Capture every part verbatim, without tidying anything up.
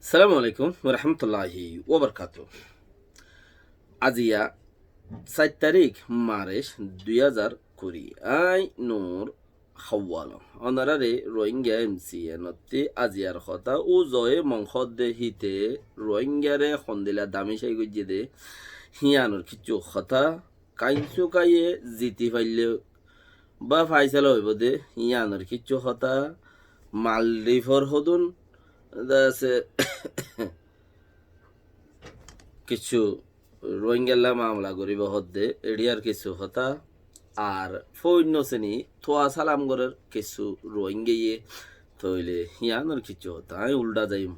Assalamu alaikum warahmatulláhi wabarakátuhu. Aziya sair tarík March dui házar kuri. Añí Nur Hawal. Onoráre Rohingya M C N ottú aziyar hotá, ó zoye mon hoódde híte Rohingyare hondila damicái goijjé dé, híyanor kissú hotá, kainsu kaiye ziti faille bá faisala óibo dé, híyanor kissú hotá, Maldifor hodún, dase kissú Rohingyalla mamela goríbo hoódde, eçíyar kissú hotá, ar fóin no siní tuwa salam gorér kissú Rohingyaye, tóile híyanor kissú hotá, añí uldha zaiyum.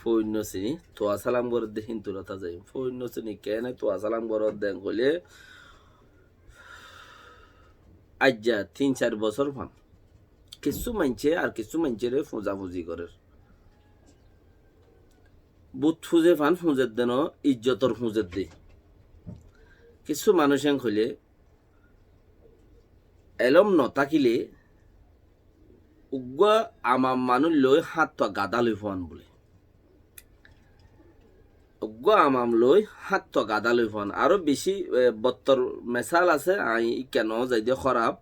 Fóin no siní tuwa salam gorér dé híntur hotá zaiyum. Fóin no siní keéne tuwa salam gorér dé hoilé, aijja tin sair bosór fán kissú maincé ar kissú maincére fuzafuzi gorér. But fuzé fán fuzedde no, ijjotor fuzedde. Kissú manúic en hoilé, elóm no tákile, uggúa amam manúic loi háñttua gadá loi fuán bóle. Uggúa amam loi háñttua gadá loi fuán. Aró bicí, e, bottor mesal asé, añí íkka no zai dé hóraf.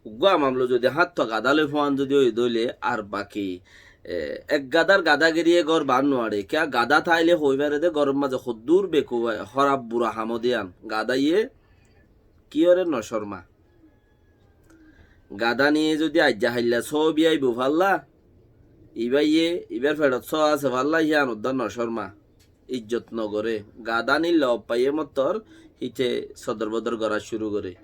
Uggúa amam loi zodi háñttua gadá loi fuán zodi óiye dé óile, ar baki, e, ek gadár gadágiriye gór baán nuaçé. Kiyá gadá táile hoi fare dé góror mazé hoddúr bekuf, hóraf bura ham ó dé yían. Gadáye kiyóre nocórma. Gadániye zodi aijja hailla sóo biyai bufálla, ibáye, ibár feçot sóo asé fálla, híyan uddá nocórma, ijjot nogoré. Gadáni lob faiyé mottor, híte sodor bodor gorá cúru goré.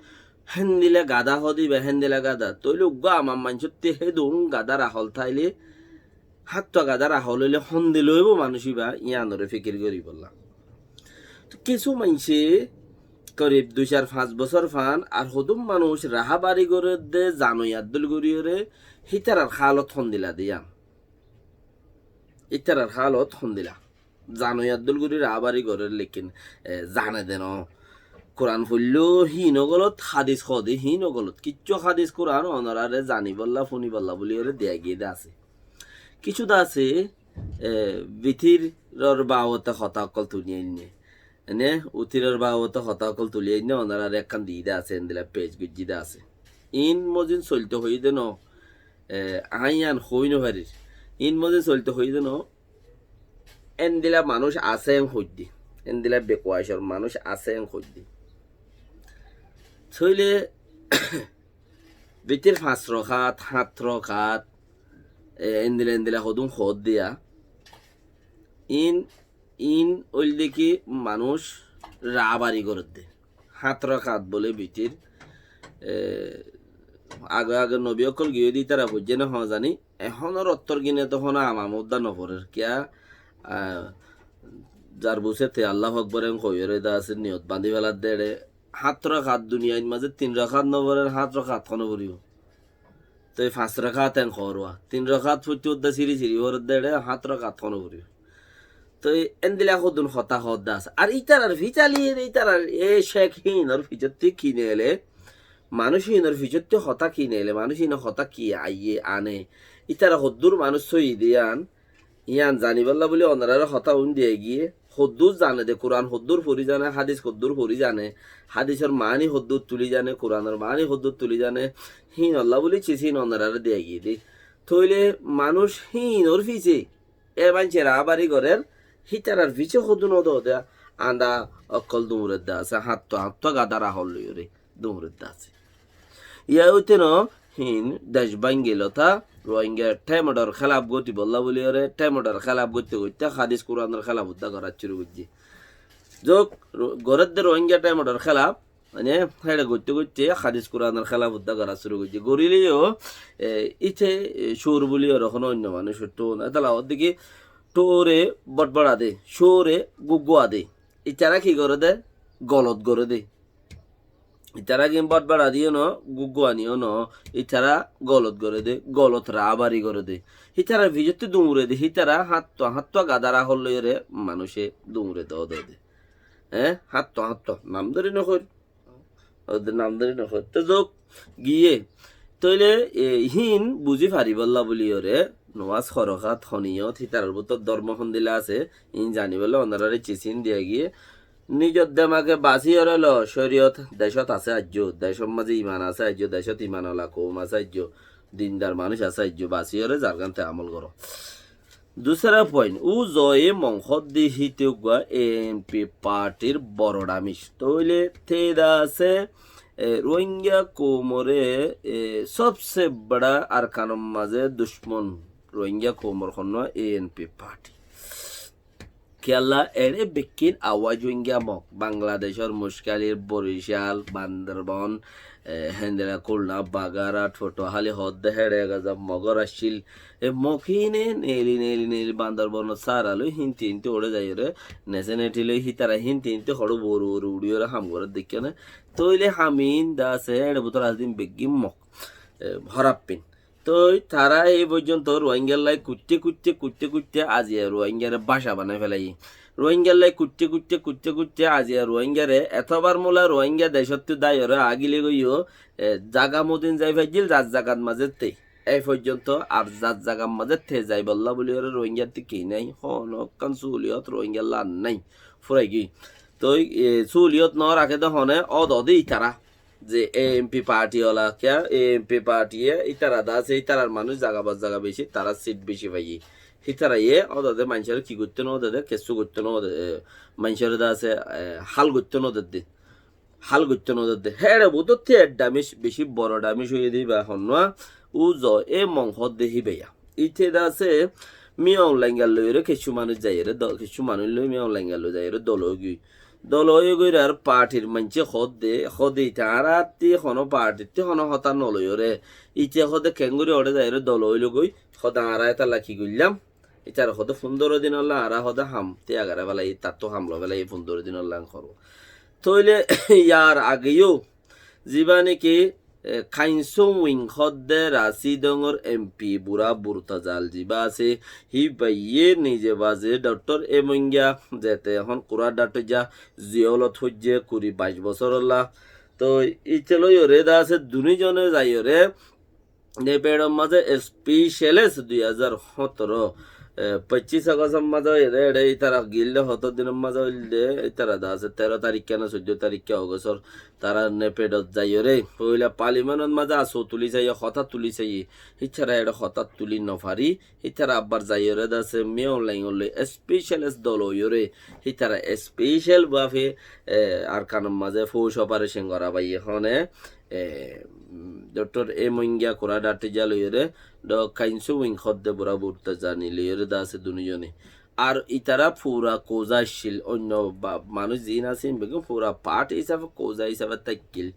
Héndila gadá hoóde ibá, héndila gadá. Tóile uggúa amam maincóttu hédun gadár ahól táile, háñttua gadár ahól óile hondila óibo manúic ibá, yíanoré fikir goríbolla. Tóu kissú maincé korib dui sair fañs bosór fán ar hodún manúic rahábari gorédde zano yaddúl goríyoré, hítarar hálot hondila dé yían. Ítarar hálot hondila. Zano yaddúl gorí rahábari gorér, lekin, e, zane dé no. Kuran foilló híin ó golot, hádis hoóde híin ó golot. Kiccú hádis Kuran onoráre zanibolla, fúnibolla bóliyoré diya giyé dé asé. Kissú dé asé, e, bitiror babote hotá ókkol tuli ainné. Ene, utiror babote hotá ókkol tuli ainné, onoráre ekkán di dé asé, endila pec goijjí dé asé. Iín mozin soilto hoiyé dé no, e, aññí yían hoói nofarir. Iín mozin soilto hoiyé dé no, endila manúic asé en hoiddé. Endila bekuacor manúic asé en hoiddé. Tóile bitir fañs rokát, háñt rokát, e, endila endila hodún hoódde yá. Iín, iín óilde ki manúic rahábari gorédde. Háñt rokát bóle bitir, e, age age nobi ókkol giyé dé ítara foijjé né hoó zani. Ehónor ottór gine tohón amam uddá noforér. Kiyá, a, zar busé te Allahu Akbar en hoiyóre dé asé, niyot bañdí féladde eçé. Háñt rokát duniyait mazé tin rokát noforér, háñt rokát honó foribó? Toi fañs rokát en hoór uá. Tin rokát foittú uddá siri siri foredde eçé, háñt rokát honó foribó? Toi endila hodún hotá hoódde asé. Ar ítarar físali, ítarar e cek híinor ficottí ki neile, manúic híinor ficottí hotá ki neile, manúic híinor hotá ki aiyé ane. Ítara hoddúr manúic sóiyi dé yían, yían zanibolla bóli onoráre hotá uin diya giyé. Hoddúr zane dé, Kuran hoddúr forí zane, hádis hoddúr forí zane, hádisor maáni hoddúr tuli zane, Kuranor maáni hoddúr tuli zane, híinolla bóli cis híin onoráre diya giyé dé. Tóile manúic híinor fisé e maincé rahábari gorér, hítarar fisé hodún ódde ódde anda ókkol duñredde asé, háñttua háñttua gadár ahól loiyóre duñredde asé. Yá óite no, híin dec báñgi lotá, Rohingya thaimodor hélaf gotibolla bóliyoré, thaimodor hélaf goitte goitte hádis Kuranor hélaf uddá gorá cúru goijjé. Zok, ro-, gorédde Rohingya thaimodor hélaf, mane, héçe goitte goitte hádis Kuranor hélaf uddá gorá cúru goijjé. Goríle yó, e, íte, e, cór bóliyoré honó oinno manúic ottu no. Etolla hoódde ki, córe botbara dé, córe guggúa dé. Ítara ki goré dé? Golot goré dé. Ítara gin botbara diyó no, guggúani yó no, ítara golot goré dé, golot rahábari goré dé. Ítarar ficottí duñre dé, ítara háñttua háñttua gadár ahól loiyóre manúice duñre dóde dé. Eé, háñttua háñttua, nam dóri nohoóir. Óde nam dóri nohoóir. Te zok, giyé. Tóile, e, híin buzí faribólla bóliyoré, nomás horokát honiyót, hítarar bútore dórmo hondila asé, in zanibolla onoráre cisin diya giyé. Nizor demake basíyore lo, córiyot decót asé aijjó, decór mazé iman asé aijjó, decót iman ola koum asé aijjó, dindar manúic asé aijjó, basíyore zargánte amól goró. Dusára point, U Zo E Mong hoódde híte uggúa A N P partir boro dhamíc. Tóile te de asé, e, Ruáinga koumoré, e, sobse bada Arkanor mazé ducmon Ruáinga koumor honnúa A N P parti. Kiyólla eçé bekkín awáiz Ruáinga Mog, Bangladecór Muckálir, Borical, Bandorbon, e, héndilla Kulna, Bagarat, Fotuháli hoódde héçe egazar Mogor accíl. E Mog híine neeli, neeli, neeli Bandorbonot sára loi hínti, hínti uçé zaiyóre, neseneti loi hítara hínti, hínti hoçé uore, uore uçíyore ham goré deikkó né. Tóile ham iín de asé, éçe bútore asé dé iín beggín Mog, e, hóraf iín. Toi tará ei foijjonto Ruáingallái kuitte, kuitte, kuitte, kuitte aziya Ruáingare báca banai felaiyé. Ruáingallái kuitte, kuitte, kuitte, kuitte aziya Ruáingare etobar mula Ruáinga decóttu dáiyore agile goiyó, e, zaga modin zai faijjíl zar zagat mazé te. Ei foijjonto ar zar zagat mazé te zaibolla buliyore Ruáingattú ki nái, honókkán súliyot Ruáingalla ar nái. Furai giyói. Toi, e, súliyot no raké de hone, ódode itará. Ze A N P parti ola, kiya, A N P partiye, itara de asé, itarar manúic zaga ba zaga beci, tará sit beci faiyé. Hitaraye, ódode maincóre ki goittó no de, kessú goittó no de, e, maincóre de asé, e, hál goittó no de. Hál goittó no de. Héçe bútotte ek dhamíc, beci boro dhamíc óiye de íba honnúa, U Zo E Mong hoódde híba ya. Íte de asé, Min Aung Hlaing loiyóre kessú manúic zaiyóre, do-, kessú manúic loi Min Aung Hlaing loi zaiyóre dol óigiyói. Dol óigiyói ar partir maincé hoódde, hoódde ite añárattú honó partittú honó hotá noloiyóre. Ite hoódde keéngorí uçé zaiyóre dol óilogói, hoódde añára étalla ki goillám? Ítare hoódde fundóro dinolla añára hoódde ham, tíyag goré felaiyí, tattú ham loi felaiyí fundóro dinolla en hoór. Tóile yar ageyó, zibá néki, e, Khain Su Win hoódde Rasidongor M P burá Burtazal zibá asé, híbaye nize baze Doctor Emoinga zete ehón kura dhátoijja ziyólot foijjé kuri baic bosórolla. Toi íte loiyóre de asé duní zone zaiyóre Nefedor mazé especialist dui házar hóñtoro, e, foccís Ogostor mazé óiye dé, eçé ítara gilde hoto dinor mazé óilde, ítara de asé teró tarikká né soiddó tarikká Ogostor, tará Nefedot zaiyóre, foila palimenot mazé asó tuli saiyé, hotá tuli saiyé, ítara eçé hotá tuli nofari, ítara abbar zaiyóre de asé Min Aung Hlaing loi specialist dol óiyore, ítara special bafe, e, Arkanor mazé fouc operation gora baiye hone, e, Doctor Emoinga kura dhátoijja loiyóre, do Khain Su Win hoódde burá Burtazal loiyóre de asé duní zone. Ar ítara fura kouza accíl, oinno ba-, manúic ziín asé, ín beggún fura parti hísafe, kouza hísafe táikkil.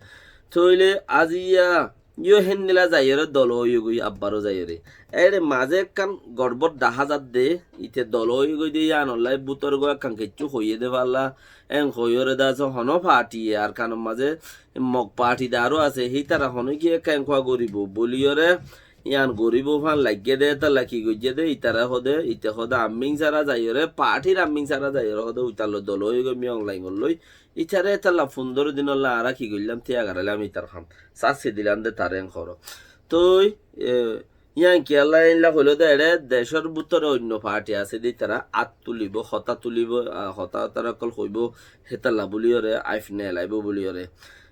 Tóile aziya yó héndilla zaiyóre dol óiyogói, abbaró zaiyóre. Eçé mazé ekkán gorbór dahá zadde, ite dol óiyogói de yíanollá bútore goi ekkán kessú hoiyé dé falla, en hoiyóre de asé honó partiye Arkanor mazé Mog parti de aró asé, hítara honókiye keéngua goríbou buliyóre, yián goríbou fán laiggé dé, étalla ki goijjé dé, ítara hoóde, ite hoóde amín sára zaiyóre, partir amín sára zaiyóre hoóde, uitar loi dol óigiyói Min Aung Hlaing loi. Ítare étalla fundóro dinolla añára ki goillám, tíyag goráilam ítar ham. Sássi dilam dé taré en hoór. Toi, e, Yián kiyólla éilla hoiló de eçé decór bútore oinno parti asé de ítara át tulibó, hotá tulibó, a, hotá tará ókkol hoibó, hétalla buliyóre, aif nelaibó buliyóre.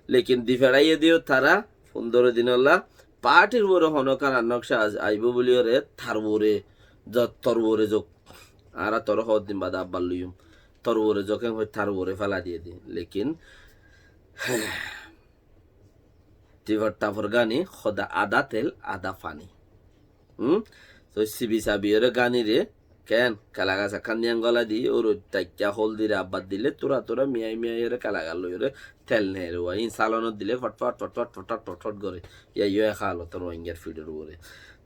Lekin di feçáiye de yó tará fundóro dinolla partir uore honókkan ar nokca as-, aibó buliyóre, tar uore, zot tor uore zok. Añára toré hoóddin bade abbar loiyum. Tor uore zok en hoi tar uore fela diyé de. Lekin, Tifor tafor gani hoda ada tel, ada fani. Hm? Toi sibi sabiyore ganire ken, kela gas ekkán diyan gola di, uro taikka hol dire abbar dile, tura tura miyai miyaiyore kela gas loiyore tel neruwa. In salonot dile fot fot, fot fot, fot fot, fot fot gore. Iya yo ek halotor Rohingyar fidor ugure.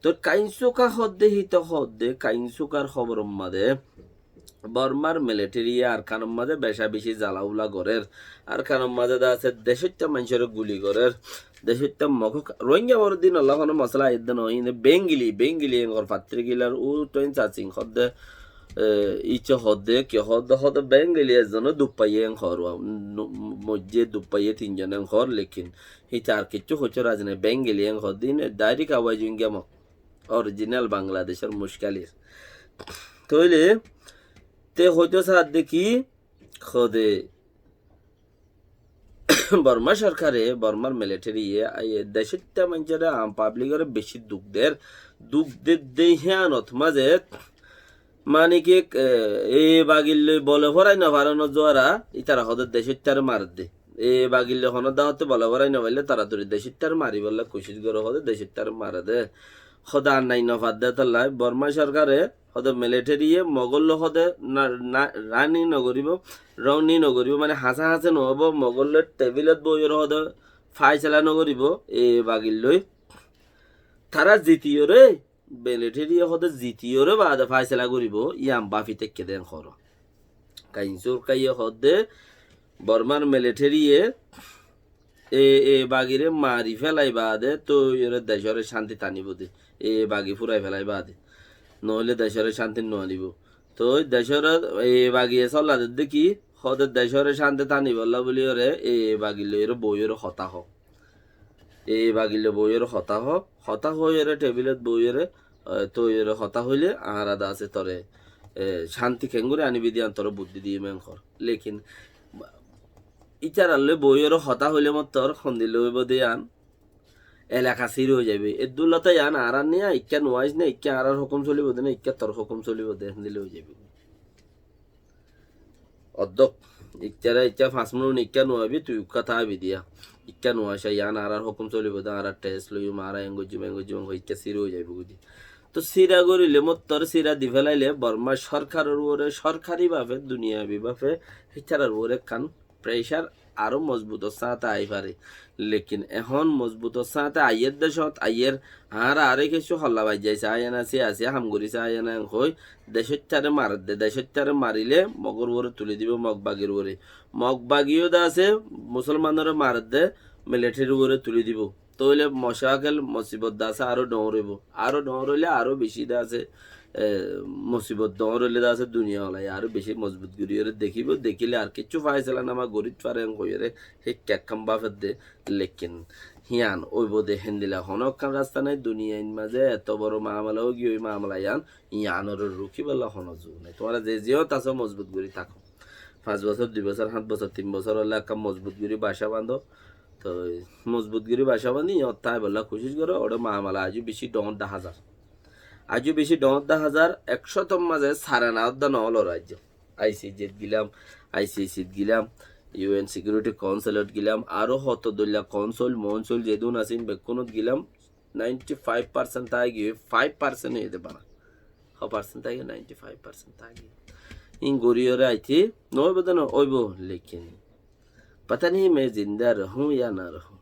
Toi Kainsuka hodde hito hodde, Kainsukar hoboror made Bormar militariye Arkanor mazé beca beci zala ula gorer. Arkanor mazé de asé de cóitta maincóre guli gorer. De cóitta Mog, Rohingya boro din olla hono mosala aiyér de no, ine Bengili, Bengili engor fattir gilar u Toin Sasing hodde, e, icce hodde, ki hodde, hodde Bengili ezone duppaiye eng hor, wa, nu-, mojje duppaiye tinzone eng hor, lekin hite ar kiccu hoicce razi nai, Bengili eng hodde, ine direct awaj Rohingya Mog. Orijinal Bangladecór muckálir. Tóile te hoitó saádde ki, hode Bormá sorkare, Bormár militariye, e, decóitta maincóre, am pablikore beci duk der, duk dedde híyanot mazé, mani ki, e, e bagilloi bole forai nofaronor zuara, ítara hode decóittare maredde. E bagilloi honó dahotte bole forai nofaille, taratori decóittare maribálla kucíc gore hode decóittare marede. Hode ar nai nofaredde tollai, Bormá sorkare, hode militariye Mogólloi hode na, na, rani nogoribo, roni nogoribo, mane hañse hañse noóibo, Mogólloi tebilot boiyóre hode faisela nogoribo, e bagilloi. Tara zitiyóre, militariye hode zitiyóre baade faisela goribo, yián bafi tekke den horo. Kain sorkare hode, Bormár militariye e, e bagire mari felai baade toi ore decóre cánti tanibo de. E bagi furai felai baade. Noóile decóre cánti no anibo. Toi decóre e bagiye solla dedde ki, hode decóre cánti tanibálla buli ore e bagilloi ore boiyóre hotá ho. E bagilloi boiyóre hotá ho. Hotá hoiyóre tebilot boiyóre e, toi ore hotá hoile añára de asé tore, e, cánti kengori anibi de yián tore buddí diyum en hor. Lekin ítaralloi boiyóre hotá hoile mottor hondilla óibo de yián elaka sir ói zaibo. Eddulla to yián añárar niya, ikká nuais ne, ikká añárar hókum solibo de ne, ikká tor hókum solibo de, hondilla ói zaibo. Oddok, ikkare ikká fañs minit ikká nuaibi, tui ukká táibi diya. Ikká nuaisa, yián añárar hókum solibo de, añára test loiyum, añára en goijjum, en goijjum, en goijjum, ikká sira ói zaibo goi de. To sira gorile, mottor sira di felaile, Bormá sorkaror uore, sorkari bafe, duniyabi bafe, hítarar uore ekkán pressure aró mozbutor sáñte ai fare. Lekin ehón mozbutor sáñte aiyer decót, aiyer Añára aró kessú holla baijjai saiyana, siyasi ham gorí saiyana en hoi, decóittare maredde, decóittare marile Mogor uore tuli dibo, Mog bagir uore. Mog bagiyó de asé, musolmanore maredde, militarir uore tuli dibo. Tóile mocákel, mosibot de asé aró dhoóñr óibo. Aró dhoóñr óile aró beci de asé, e, mosibot dhoóñr óile de asé duniya olai aró beci mozbut gorí ore dekíbo, dekíle ar kessú faisalanama gorít fare en hoiyóre, híkka ekkán bafedde, lekin híyan óibo de héndilla honó ekkán rasta nái. Duniyair mazé eto boro mamala óigiyoi, mamala yián, yiánoré rukíballa honó zug nái. Tuáñra ze ziyót asó mozbut gorí táko. Fañs bosór, dui bosór, háñt bosór, tin bosór ólla ekkán mozbut gorí bacá bañdó. Toi mozbut gorí bacá bañdí yíanot táibolla kucíc goró, óre mamala aijjó beci dhoóñr dahá zar. Aijjó beci dhoóñr dahá zar, ekcótor mazé sare naódda noól óre aijjó. ICJ t gilam, ICC t gilam, U N Security Council ot gilam, aró hoto dóilla council, mouncil zedún asíl bekkúnot gilam, ninety five percent tái giyói, five percent óiye de bana. Hó percent tái giyói, ninety five percent tái giyói. Ín gorí óre aití, noóibo de no, óibo, lekin pata nahi main zinda rahún ya na rahún.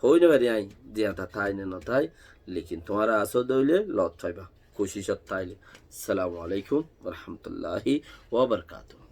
Hoi no fari añí, ziyata tái ne no tái, lekin tuáñra asó de óile lot faiba, kucícot táile. Assalamu alaikum wa rahmatullahi wa barakatuhu.